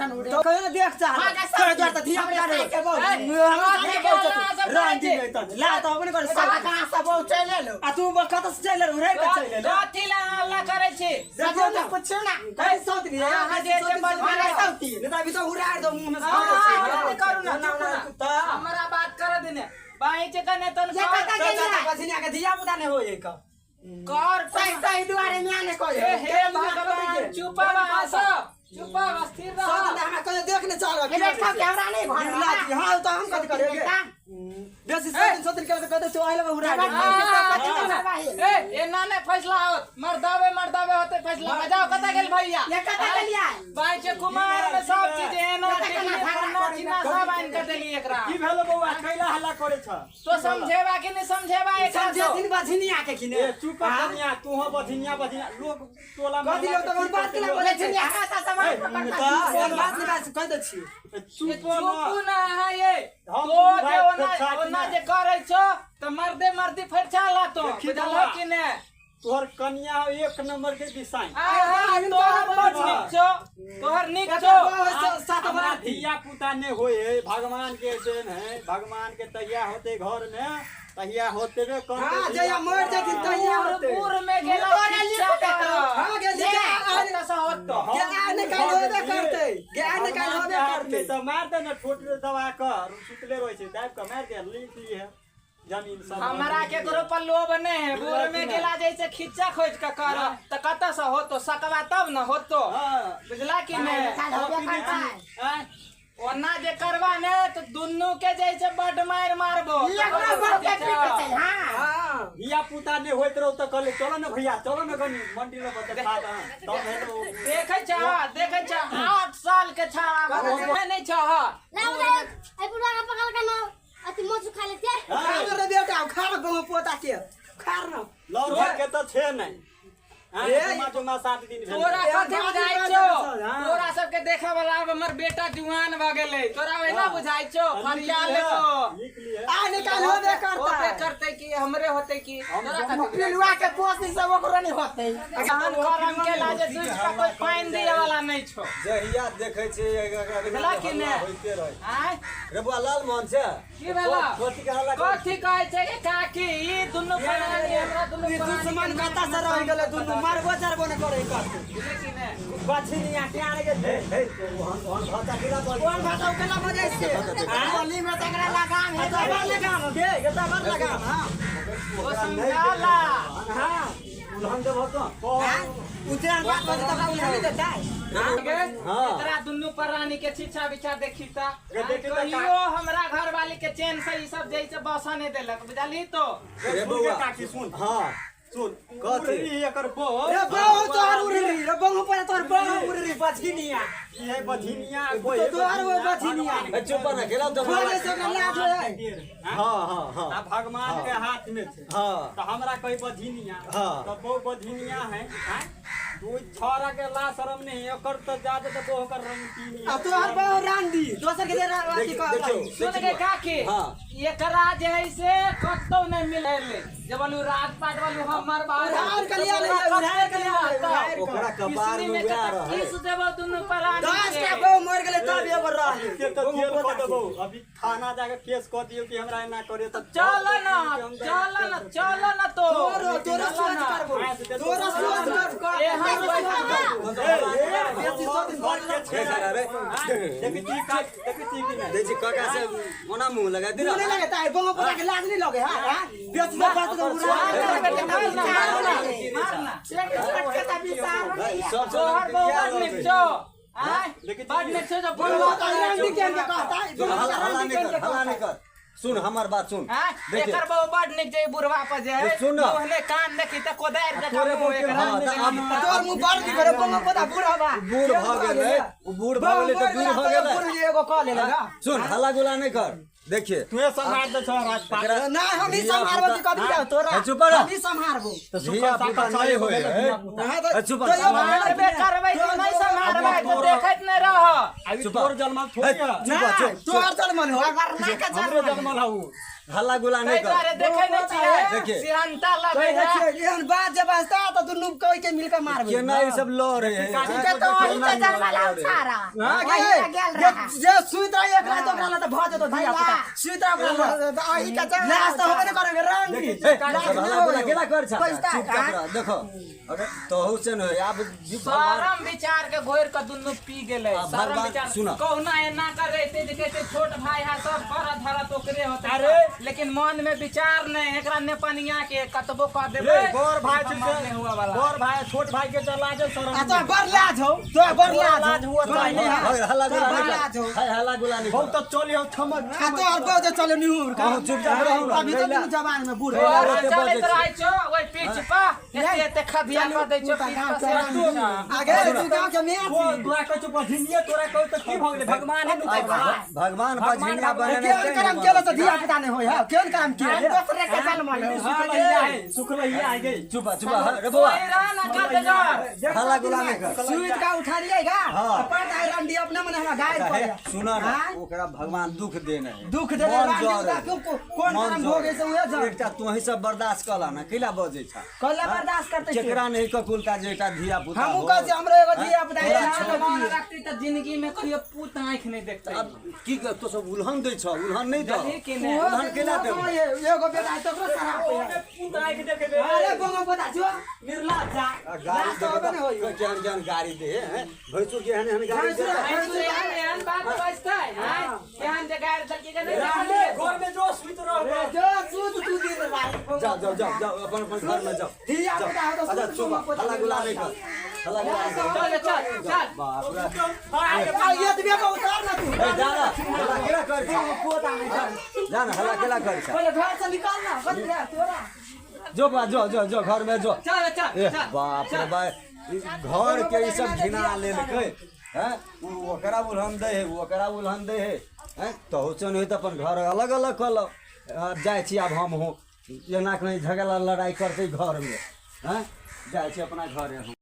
कन उड़े तो कहियो देख चाह हाँ, गा तोरा द्वार त धिया पुता रे के बहुत। हमरा कथी के बहुत के अहाँ सब रांडी करै नहीं त ला त अपने कर साला कहाँ से बहुत चलि एलौ आ तू कत से चल उड़े के चल एलो कथी ला हल्ला करै छी देखियो सबो न पूछू ना कहीं सौत नहीं है अहाँ जे जे बजबै हमरा सौती नहीं त अभी तो उड़ा दो मुंह में से हाँ, हाँ, करू ना, चुप ना। कुत्ता हमरा बात कर देने बाई के कने तन ये कर कतऽ तो गेलियै? जाता बझिनिया के धिया पुता नहीं होय का कर सही सही दुआरे में आने को हे हे भगवान चुप रह सब चुप रह स्थिर रह सौत हमरा कहियो देख नहीं चाह ए बैठा के हमरा नहीं घर ला हां तो हम कथी करेंगे बेसी सौत सौत के कहते छो आइले उड़ा दे ए एना नहीं फैसला होत मर्दावे मर्दावे होते फैसला बजाओ कतऽ गेल भैया ये कतऽ गेलियै? बाई के कुमार में सब चीज एना कतऽ केना टिकली झगड़ा फन्ना करै चिन्ना सब आनि के देली एकरा की भेलो बौआ कैला हल्ला करे छ तो समझेबा कि नहीं समझेबा एकरा समझे तो दिन बझिनिया के खिने ए चुप कनिया तू हो बधिनिया बधिनिया लोग टोला कथी लोग तो बात के बोले छी हमरा सामान पकड़ त एक बात नहीं बात कह दे छी चुप चुप ना अहाँ ये हम तो जे भाई ओना फरिछा कि ओना नहि? जे करै छो तऽ मर्दे मर्दी फरिछा ला तो देखी बुझल बौआ। कि ने तोहर कनिया हो एक नंबर के दिसाई आहा तोहर बड़ नीक छो तोहर नीक छो सात हमरा बराती धिया पुता नहीं होए है भगवान के देन है भगवान के तहिया होते घर में तहिया होते बे करते हां जहिया मर जेथिन तहिया बूढ़ होते बूढ़ में गेला तोरे खिच्चा लिख देतौ। कर। हां गे ले, जे कतऽ से होतो गे आने काल होबे करते गे आने काल होबे करते तो मार दे ना ठोट दबा कर सुतले रहे छै दाब के मार दे लिख ली है जमीन सब हमरा केकरो पर लोभ नहीं है बूढ़ में गेला जैसे खिच्चा खोज के कर तऽ कतऽ से होतो सकबा तब न होतो हां बुझला कि नहीं काल होबे करतै। आँय? ओना जे करबा ने तऽ दुनू के जैसे बड मारि मारबो ई अपना बाप के पीटे छै हां हां धिया पुता नहीं होइत रहो तो कहले चलो ना भैया चलो ना कनी मंडी में बता खा दे तब हेलो देखै छह देखै छह 8 साल के छह नहीं छह ला उधर ए बुढ़वा के पकड़ के ना अथी मोचू खा लेते खा रे बेटा खा रे बहु पोता के खा रे लौर भर के तो छे नहीं ए, जुमा जुमा 7 दिन भेल तोरा ए, कथी दादी बुझाइ बाजै छौ छौ, हाँ। तोरा सबके देखे वाला आब हमर बेटा जुआन भऽ गेलै तोरा ओहिना बुझाइ छौ फरिया लेबो लिख लिए आने काल होबे करता होबे करतै कि हमरे होतै कि तोरा कथी बुझाइ पिलुआ के पोसी से ओकरो नहीं होतै तहन करम के लाजे दुइस का कोई पानि दिए वाला नहीं छौ जहिया देखै छियै एकरा बुझला कि ने? होइते रहै आँय रे बौआ लाल मोहन छै की भेला कथी के हल्ला करै कथी कहै छै रे काकी ई दुनू प्राणी हमरा दुनू ई प्राणी दुश्मन कता से रह गेलै दुनू मारबो चारबो ने करे करते बुझले कि ने बछिनिया के आने के हे हे ओहन ओहन भाषा केना बोल कोन भाषा केना बजै छै बोली में तकरा लगाम है एता बार लगाम बे एता बार लगाम हां ओ समझाला हां उलहन देबह तो उजरा बात बजे तक उलहन देता हाँ। एकरा दुनू प्राणी के छिछा बिछा देखी ता गे देखी ता कहियो हमरा घर वाली के चैन से ई सब जैसे बसा नहीं देलक बुझली तो रे सुन के बौआ काकी सुन हां सुन कथी? उड़री एकर बो रे बहु तोहर उड़री रे बहु पर तोहर बहु उड़री बचकिनिया ये बधिनिया तो तोहर वो बचिनिया ए चुप ना खेला तो खोल दे ओकरा लाज होय हां हां हां आ भगवान के हाथ में छै हां तो हमरा कही बधिनिया हाँ। तो बहु बधिनिया है हैं? तू छौरा के ला शरम नहीं एकर तो जादे तो बहु कर रंगीनी आ तोहर बहु रांडी दोसर के जे अथी देखियो कर देखियो सुन के काकी हाँ। एकरा जे है से कतौ नहीं मिले ले जब बोलू राजपाट बोलू हमर बाल उधार के लिया ले, उधार के लिया ले, उधार के। ओकरा कपार में उड़ा रहै किस देबो दुनू प्राणी 10 के टा बहु मर गेलै तब एगो रहलै के तो जेल कऽ देबौ अभी थाना जाके केस कऽ दियौ कि हमरा एना करे तऽ चल ना चल ना चल ना तो तोरो तोरो सोच करबो तोरो सोच करबो ए हम बेसी सौ दिन भर हे सारा रे देखी छी का देखी छी कि नहीं देखी काका से ओना मुंह लगा दे मुंह नहीं लगता है बहु पोता के लाज नहीं लगे हां हां बेसी से बात तो उड़ा मार ना मार ना एक छोट के तभी सार नहीं है। सब तोहर बहु बड नीक छौ आँय बड नीक छौ जो बहु बोलबो तो रांडी के कहता है बहु हल्ला तो हल्ला रांडी नहीं के कर हल्ला नहीं कहता कर सुन हमर बात सुन आँय देखिए एकर बहु बड नीक छै ई बुढ़वा पर जे है सुन ना। मुँह कान देखी त कोदारि जकाँ तोरे मुँह बहु के एकरा हाँ, तऽ आब तोर मुंह बड़ की करे बहु पोता बूढ़ा बा बूढ़ भऽ गेलै ओ बूढ़ भऽ गेलै तऽ दूर भऽ गेलै बूढ़ एगो कह लेलक हां सुन हल्ला गुल्ला नहीं कर देखिए तुए सम्हार दे छौ राजपाट एकरा ना हम ही सम्हारबो की कथी जाओ तोरा हे, चुप रह। हम ही सम्हारबो तो धिया सुखल पुता साका नहीं होए है हां तो ए, चुप रह। तो यो सम्हारबे करबै कि नहि सम्हारबै तऽ देखैत नहि रह अभी चुप तोर जन्मल थोड़ी है चुप रह, चुप तोहर जन्मल हो अगर ना के हमरो जन्म जन्मल हौ हल्ला गुला नहीं कर। अरे देखे नहीं छियै देखिए। सिहंता लगे है। एहन बात जब बजता तो दुनू कोई के मिलकर मारबे। केना ई सब लड़ रहे है? के तो वही के जन्मल हौ सारा। हां वही के गेल रहा। जे सुइत रही एकरा तो ओकरा ला त भ जेतो धिया पुता सुइत रह ओकरा ला अही के जन्मल लाज त होबे न करेगे रंग। ए, हल्ला गुला केना कर छा? पैसा चुपचाप रह। देखो अगर तोहू से न होय आब जी भगवान शरम विचार के घोर के दुनू पी गेलै। आ, शरम भगवान, विचार सुनऽ। कहुना एना कर रहते जे कहते छोट भाई है सब कर धरत ओकरे होते। अरे! लेकिन मन में विचार नहीं एकरा ने पनिया के कतबो कह देबै रे बड़ भाई छै नहीं हुआ वाला। बड़ भाई छोट भाई के चला जे शरम। आ तो बड़ लाज हो तो बड़ लाज हुआ हो हल्ला गुला बड़ नहीं लाज हो। कर। हाय हल्ला गुला नहीं हम कर। तो चलियो थमक आ तो और बहुत चले निहुर का अहूँ चुपचाप रहू ना। अभी तो दुनू जवान में बूढ़ कैला हो। ओते चलैत बजै छै। रहै छौ ओहि पीछ पर एते एते खदिया कऽ दै छौ पीछ पर से। आगे तू गांव के मियां छी। तोरा कहै छौ बझिनिये तोरा कहै तऽ की भऽ गेलै? भगवान है भगवान बझिनिया बनेने केहन करम केलो त धिया पुता नहीं होय है केहन करम केले? दोसरे के जन्मल हौ। सुखलैया आ गई। चुप चुप रे बौआ कोई रह ना कतगर हल्ला गुला नहीं कर। सुइत का उठा लिएगा हाँ। पर दाई रंडी अपने मने हमरा गाय पर सुना ना हाँ? ओकरा भगवान दुख देने है। दुख देने मन रांडी जरै। उठा क्यों कोन मन करम भोगे से उहे जरै। जा एकटा तोही सब बर्दाश्त कला ना कैला बजै छा? कला बर्दाश्त करते छी? केकरा नहीं ककुलता जे एकटा धिया पुता हमहू हो। कहै छी हमरो एगो धिया पुता तोरा है, छोट मन रखती तऽ जिंदगी में कहियो पूत आँखि नहीं देखते। अब की कर तो सब उल्हन दै छ उल्हन नहीं दो। देखी कि नहीं? उल्हन केला देबो? एगो बेटा है तो ओकरो शराब पिया। अरे गोंगो पोता छो निर्लाज जा गाड़ी लाज तो होबे नहीं होई। केहन केहन गाड़ी दे हैं भैंसुर के एहन एहन गाड़ी दे। भैंसुर एहन एहन बात बजतै हैं केहन जे गारि देलकै के नहीं देखलियै? घर में जो सुइत रह जो सूत तू दिन रात जाओ जाओ जाओ जाओ अपन अपन घर में जाओ। धिया पुता हो तो अच्छा सूत चुप गोंगो पोता हल्ला गुला नहीं कर हल्ला गुला नहीं कर। चल चल चल बाप रे आ ये तो बेटा उतार ना तू। ए जा ना हल्ला केला कर छा? पोता नहीं कर। जा ना हल्ला केला कर छा? पहिले घर से निकाल ना कथी रे तोरा। जो बा जो जो जो घर में जो। चल चल ए चल बाप रे भाई घर के ई सब घिना लेलकै हैं उ ओकरा उल्हन दै है उ ओकरा उल्हन दै है हैं तहु से नहीं त अपन घर अलग अलग कऽ लो। आब जाइ छी आब हम हूँ एना कहीं झगड़ा लड़ाई करतै घर में हैं जाइ छी अपना घरे हम।